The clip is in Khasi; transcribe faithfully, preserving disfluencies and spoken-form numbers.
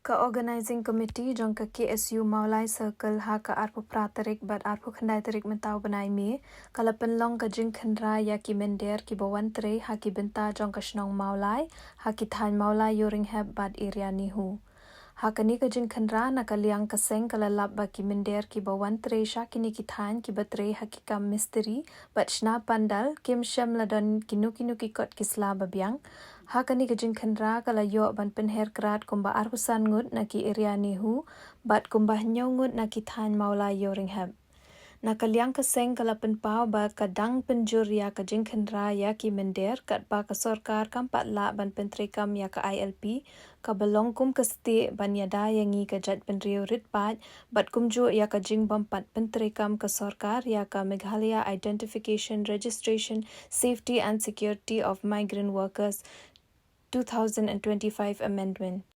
Ka Organising Committee jong ka K S U Mawlai Circle ha ka arphew phra tarik bad arphew khyndai tarik mynta u bnai May ka la pynlong ka jingkhynra ïa ki mynder kiba wan trei ha ki bynta jong ka shnong Mawlai, ha ki thaiñ Mawlai Ïewrynghep bad Area NEHU. Ha kane ka jingkhynra na ka liang ka seng ka la lap ba ki mynder kiba wan trei sha kine ki thaiñ kiba trei ha ki kam mistri bad shna pandal kim shym la don kino kino ki kot ki sla ba biang. Ha kane ka jingkhynra ka la ïoh ban pynher krad kumba arphew san ngut na ki Area NEHU bad kumba hynñiew ngut na ki thaiñ Mawlai Ïewrynghep. Na ka liang ka seng ka la pynpaw ba ka dang pynjur ïa ka jingkhynra ïa ki mynder katba ka sorkar kam pat lah ban pyntreikam ïa ka I L P kaba long kum ka stieh ban ïada ïa ngi ka jaitbynriew rit paid bad kumjuh ïa ka jingbym pat pyntreikam ka sorkar ïa ka Meghalaya Identification, Registration, Safety and Security of Migrant Workers two thousand and twenty-five Amendment.